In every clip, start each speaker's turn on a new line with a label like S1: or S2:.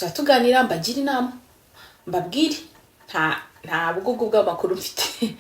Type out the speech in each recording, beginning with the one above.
S1: Tuzajya tuganira, mbagire inama, mbabwire. Nta bugugu bw'amakuru mfite,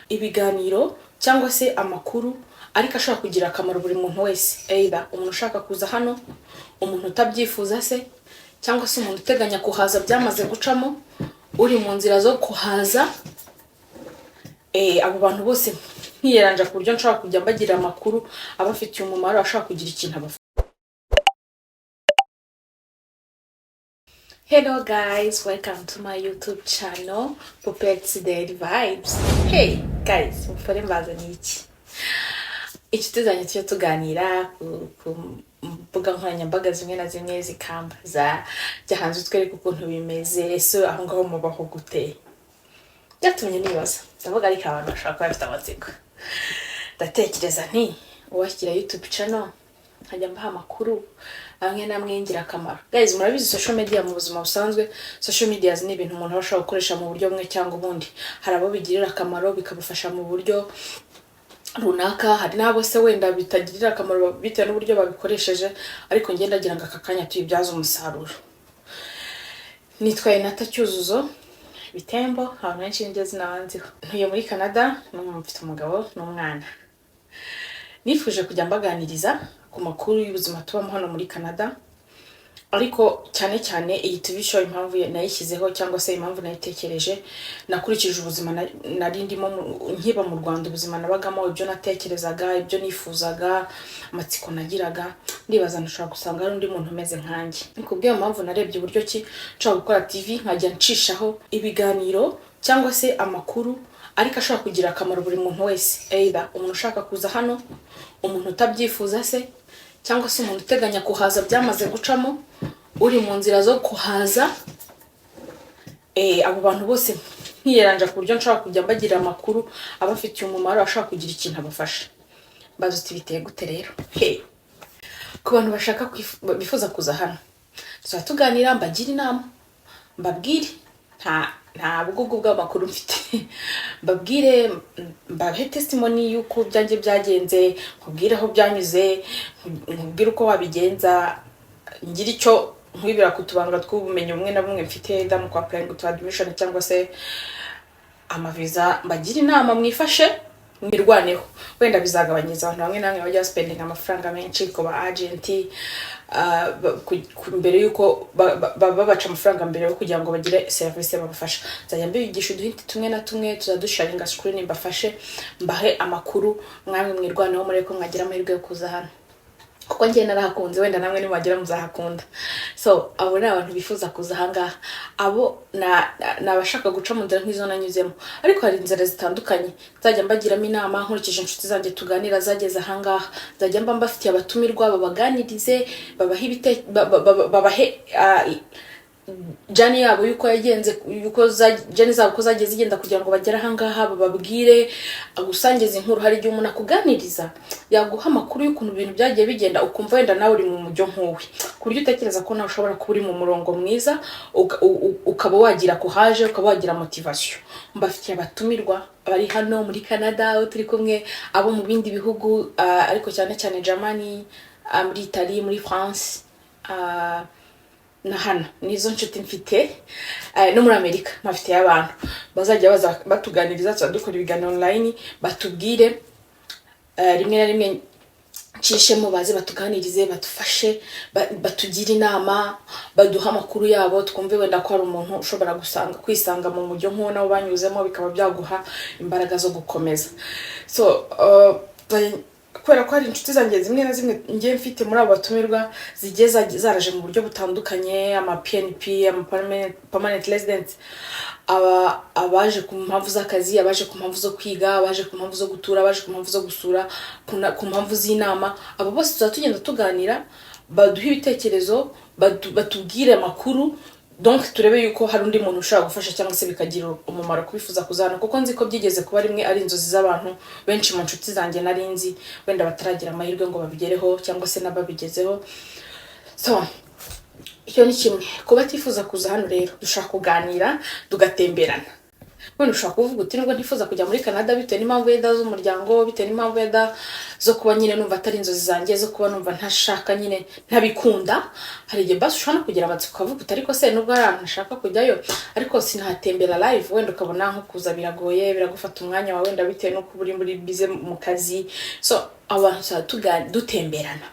S1: ibiganiro cyangwa se amakuru, ariko ashobora kugira akamaro buri muntu wese, either umuntu ushaka kuza hano, umuntu utabyifuza se, cyangwa se umuntu uteganya kuhaza byamaze gucamo, uri mu nzira zo kuhaza. Abo bantu bose nkiyeranja ku buryo nshobora kujya mbagira amakuru abafitiye umumaro, ashobora kugira ikintu abafasha. Hello guys, welcome to my YouTube channel, Puppets Daily Vibes. Hey guys, mufore mbazaniye iki? Inshuti zanjye tujya tuganira ku mbuga nkoranyambaga zimwe na zimwe zikambaza: "Jya hanze utwereke ukuntu bimeze, ese aho ngaho mubaho gute?" Byatumye nibaza, ndavuga: "Ariko abantu bashobora kuba bafite amatsiko." Ndatekereza nti: "Uwashyira YouTube channel nkajya mbaha amakuru amwe n'amwe y'ingirakamaro." Guys, murabizi, social media, mu buzima busanzwe social media ni ibintu umuntu aba ashobora gukoresha mu buryo bumwe cyangwa ubundi. Hari abo bigirira akamaro, bikabafasha mu buryo runaka, hari n'abo se wenda bitagirira akamaro bitewe n'uburyo babikoresheje. Ariko njye ndagira ngo aka kanya tuyibyaze umusaruro. Nitwa Enata Cyuzuzo Bitembo, abantu benshi niryo zina banziho. Ntuye muri Canada, mfite umugabo n'umwana. Nifuje kujya mbaganiriza ku makuru y'ubuzima tubamo hano muri Canada, ariko cyane cyane iyi TV show, impamvu nayishyizeho cyangwa se impamvu nayitekereje, nakurikije ubuzima nari ndimo nkiba mu Rwanda, ubuzima nabagamo, ibyo natekerezaga, ibyo nifuzaga, amatsiko nagiraga. Ndibaza nshobora gusanga hari undi muntu umeze nkanjye. Ni kubw'iyo mpamvu narebye uburyo ki nshobora gukora TV, nkajya ncishaho ibiganiro cyangwa se amakuru, ariko ashobora kugira akamaro buri muntu wese, either umuntu ushaka kuza hano, umuntu utabyifuza se, cyangwa se umuntu uteganya kuhaza byamaze gucamo, uri mu nzira zo kuhaza. Abo bantu bose nkiyeranja ku buryo nshobora kujya mbagira amakuru abafitiye umumaro, ashobora kugira ikintu abafasha. Mbaza uti: "Biteye gute rero?" Hey, ku bantu bashaka bifuza kuza hano, tuzajya tuganira, mbagire inama, mbabwire. Nta bugugu bw'amakuru mfite, mbabwire, mbahe testimony y'uko byanjye byagenze, nkubwire aho byanyuze, nkubwire uko wabigenza, ngira icyo nkwibira ku tubanga tw'ubumenyi bumwe na bumwe mfite da mu kwa applying to admission cyangwa se amaviza. Mbagire inama, mwifashe, mwirwaneho. Wenda bizagabanyiriza abantu bamwe na bamwe bajya spending amafaranga menshi ku ba agent mbere y'uko babaca amafaranga mbere yo kugira ngo bagire serivisi babafasha. Nzajya mbigisha uduhinti tumwe na tumwe, tuzadusharinga screen, mbafashe, mbahe amakuru, mwamwe mwirwaneho, murebe ko mwagira amahirwe yo kuza hano, kuko njye narahakunze. Wenda namwe nimwagera muzahakunda. So abo ni abantu bifuza kuza ahangaha, abo ni abashaka guca mu nzira nk'izo nanyuzemo. Ariko hari inzira zitandukanye nzajya mbagiramo inama nkurikije inshuti zanjye tuganira zageze ahangaha. Nzajya mba mbafitiye abatumirwa, babaganirize, babahe babahe journey yabo yuko yagenze, yuko journey zabo uko zagiye zigenda kugira ngo bagere ahangaha, bababwire, agusangiza inkuru. Hari igihe umuntu akuganiriza, yaguha amakuru y'ukuntu ibintu byagiye bigenda, ukumva wenda nawe uri mu mujyo nk'uwe, ku buryo utekereza ko nawe ushobora kuba uri mu murongo mwiza, ukaba wagira courage, ukaba wagira motivation. Mbafitiye abatumirwa bari hano muri Canada, abo turi kumwe, abo mu bindi bihugu, ariko cyane cyane Germany, muri Italy, muri France, na hano nizo nshuti mfite, no muri Amerika mpafitiye abantu bazajya baza batuganiriza. Tuba dukora ibiganiro online, batubwire, rimwe na rimwe nshishemo, baze batuganirize, badufashe, batugire inama, baduhe amakuru yabo, twumve wenda ko hari umuntu ushobora gusanga kwisanga mu mujyo nk'uwo nabo banyuzemo, bikaba byaguha imbaraga zo gukomeza. So kubera ko hari inshuti zanjye zimwe na zimwe ngiye mfite muri abo batumirwa zigiye zaraje mu buryo butandukanye, ama PNP, ama permanent residence, aba abaje ku mpamvu z'akazi, abaje ku mpamvu zo kwiga, abaje ku mpamvu zo gutura, abaje ku mpamvu zo gusura, ku mpamvu z'inama, abo bose tuzaba tugenda tuganira, baduhe ibitekerezo, batubwire amakuru. Donc turebe yuko hari undi muntu ushobora gufasha cyangwa se bikagira umumaro kubifuza kuzana, kuko nzi ko byigeze kuba rimwe ari inzozi z'abantu benshi mu nshuti zanjye nari nzi, wenda bataragira amahirwe ngo babigereho cyangwa se n'ababigezeho. So icyo ni kimwe. Kuba atifuza kuza hano rero, dushobora kuganira, tugatemberana. Wenda ushobora kuvuga uti: "Nubwo ntifuza kujya muri Canada bitewe n'impamvu yenda z'umuryango, bitewe n'impamvu yenda zo kuba nyine numva atari inzozi zanjye, zo kuba numva ntashaka nyine, ntabikunda." Hari igihe basi ushobora no kugira amatsiko ukavuga uti: "Ariko se nubwo hari ahantu ntashaka kujyayo, ariko sinahatembera live?" Wenda ukabona nko kuza biragoye, biragufata umwanya wawe, wenda bitewe n'uko uba uri muri busy mu kazi. So abantu tuzaba dutemberana,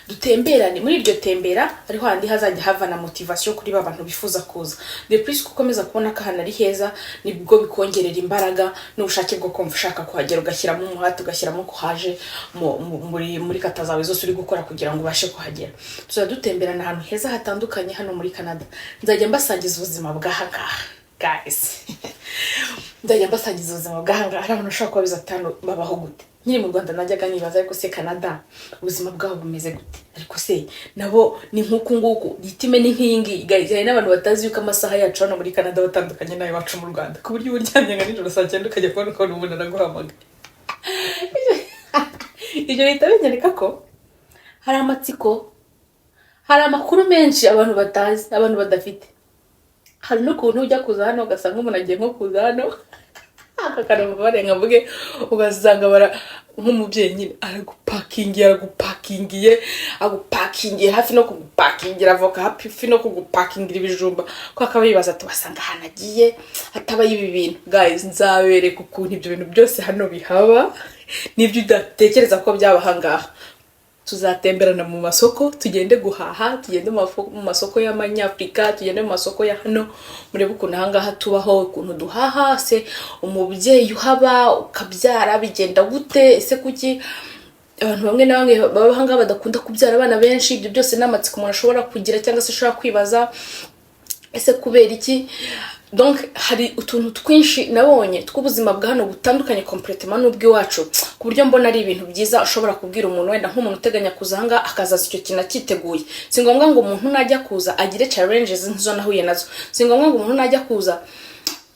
S1: Dutemberane. Muri iryo tembera ariho handi hazajya hava na motivation kuri ba bantu bifuza kuza. De plus, ko ukomeza kubona ko ahantu ari heza, nibwo bikongerera imbaraga n'ubushake bwo kumva ushaka kuhagera, ugashyiramo umuhate, ugashyiramo kuhaje muri kata zawe zose uri gukora kugira ngo ubashe kuhagera. Tuzajya dutemberana ahantu heza hatandukanye hano muri Canada. Nzajya mbasangiza ubuzima bw'ahangaha, guys. Nzajya mbasangiza ubuzima bw'ahangaha. Hari abantu bashobora kuba biza atanu babaho gute. Nkiri mu Rwanda najyaga nibaza: "Ariko se Canada ubuzima bwabo bumeze gute? Ariko se nabo ni nk'uku nguku? Rythme ni nk'iyi ngiyi?" Guys, hari n'abantu batazi yuko amasaha yacu hano muri Canada batandukanye n'ayo iwacu mu Rwanda, ku buryo uba uryamye nka nijoro saa 9, ukajya kubona ukabona umuntu araguhamagaye. Ibyo bihita binyereka ko hari amatsiko, hari amakuru menshi abantu batazi, abantu badafite. Hari n'ukuntu ujya kuza hano ugasanga umuntu agiye nko kuza hano, aka kantu barenga mvuge, ugasanga bara nk'umubyeyi nyine aragupakingiye, aragupakingiye, agupakingiye hafi no kugupakingira avoka, hafi no kugupakingira ibijumba, ko akaba yibaza ati: "Wasanga ahantu agiye hatabayo ibi bintu." Guys, nzabereka ukuntu ibyo bintu byose hano bihaba n'ibyo udatekereza ko byaba ahangaha. Tuzatemberana mu masoko, tugende guhaha, tugende mu masoko y'Amanyafurika, tugende mu masoko ya hano, murebe ukuntu ahangaha tubaho, ukuntu duhaha. Se umubyeyi uhaba ukabyara bigenda gute? Ese kuki abantu bamwe na bamwe baba ahangaha badakunda kubyara abana benshi? Ibyo byose ni amatsiko umuntu ashobora kugira cyangwa se ashobora kwibaza: "Ese kubera iki?" Donc hari utuntu twinshi nabonye tw'ubuzima bwa hano butandukanye complètement n'ubw'iwacu, ku buryo mbona ari ibintu byiza ushobora kubwira umuntu, wenda nk'umuntu uteganya kuza ahangaha, akazaza icyo kintu akiteguye. Si ngombwa ngo umuntu najya kuza agire challenges nk'izo nahuye nazo. Si ngombwa ngo umuntu najya kuza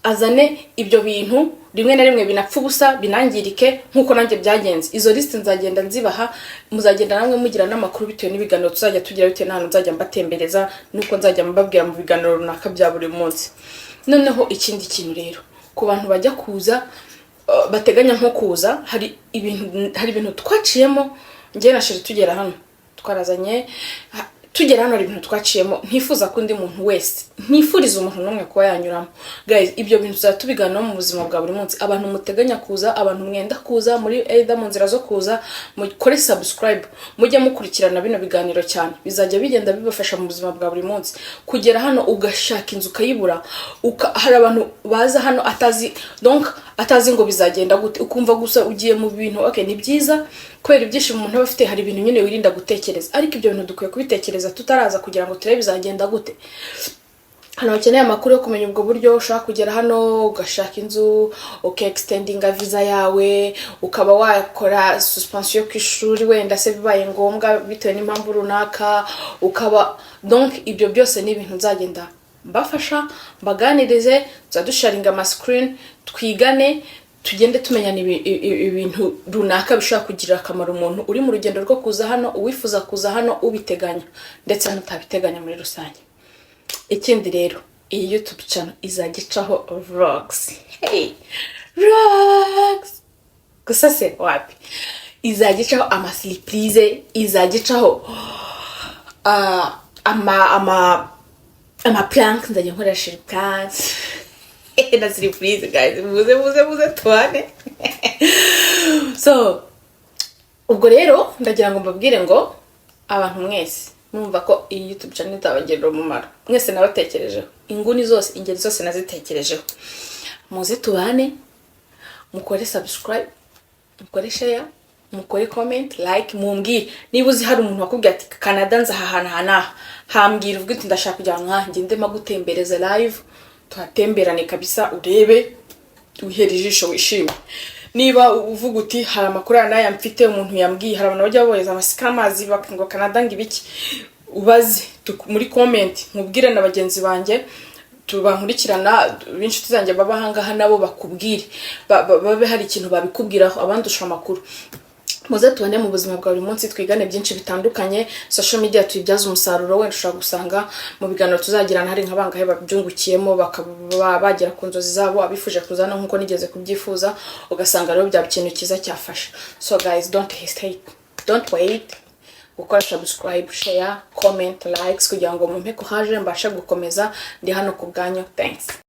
S1: azane ibyo bintu rimwe na rimwe binapfa ubusa, binangirike nk'uko nanjye byagenze. Izo lisite nzagenda nzibaha, muzagenda namwe mugira n'amakuru bitewe n'ibiganiro tuzajya tugira, bitewe n'ahantu nzajya mbatembereza, n'uko nzajya mbabwira mu biganiro runaka bya buri munsi. Noneho ikindi kintu rero, ku bantu bajya kuza, bateganya nko kuza, hari ibintu twaciyemo njye na chéri tugera hano. Twarazanye tugera hano, hari ibintu twaciyemo ntifuza ko undi muntu wese, ntifuriza umuntu n'umwe kuba yanyuramo. Guys, ibyo bintu tuzajya tubiganiraho mu buzima bwa buri munsi. Abantu muteganya kuza, abantu mwenda kuza, muri either mu nzira zo kuza, mukore subscribe, mujye mukurikirana bino biganiro cyane. Bizajya bigenda bibafasha mu buzima bwa buri munsi. Kugera hano ugashaka inzu ukayibura, hari abantu baza hano atazi, donc atazi ngo bizagenda gute, ukumva gusa ugiye mu bintu. Okay, ni byiza kubera ibyishimo umuntu aba afite, hari ibintu nyine wirinda gutekereza, ariko ibyo bintu dukwiye kubitekereza tutaraza kugira ngo turebe bizagenda gute. Hano bakeneye amakuru yo kumenya ubwo buryo ushobora kugera hano ugashaka inzu, uka-extendinga visa yawe, ukaba wakora suspension ku ishuri wenda se bibaye ngombwa bitewe n'impamvu runaka, ukaba, donc ibyo byose ni ibintu nzagenda mbafasha, mbaganirize. Tuzadusharinga amasikirini, twigane, tugende tumenyana ibintu runaka bishobora kugirira akamaro umuntu uri mu rugendo rwo kuza hano, uwifuza kuza hano, ubiteganya ndetse n'utabiteganya muri rusange. Ikindi rero, iyi YouTube channel izajya icaho vlogs. Hey, vlogs gusa se wapi, izajya icaho ama surprise, izajya icaho ama prank. Nzajya nkoresha prank na surprise. Guys, muze, muze, muze tubane. So ubwo rero ndagira ngo mbabwire ngo abantu mwese mwumva ko iyi YouTube channel itabagirira umumaro, mwese nabatekerejeho, inguni zose, ingeri zose nazitekerejeho. Muze tubane, mukore subscribe, mukore share, mukore comment, like, mumbwire niba uzi hari umuntu wakubwiye ati: "Canada nza aha hantu aha n'aha." Hambwira, uvuge uti: "Ndashaka kugira ngo nka ngende gutembereza live, tuhatemberane kabisa, urebe, wihere ijisho, wishime." Niba uvuga uti: "Hari amakuru aya n'aya mfite, umuntu yambwiye," hari abantu bajya bohereza ama scammers ngo Canada, ngo ibiki, ubaze muri comment, nkubwire na bagenzi banjye tubankurikirana b'inshuti zanjye baba ahangaha, nabo bakubwire, babe hari ikintu babikubwiraho, abandusha amakuru. Muze tubone mu buzima bwa buri munsi, twigane byinshi bitandukanye. Social media tuyibyaze umusaruro. Wenda ushobora gusanga mu biganiro tuzagirana hari nka bangahe babyungukiyemo, bakaba bagera ku nzozi zabo, abifuje kuzana nk'uko nigeze kubyifuza. Ugasanga rero byaba ikintu cyiza cyafasha. So guys, don't hesitate, don't wait gukora subscribe, share, comment, likes, kugira ngo mumpe courage mbashe gukomeza. Ndi hano ku bwanyu. Thanks.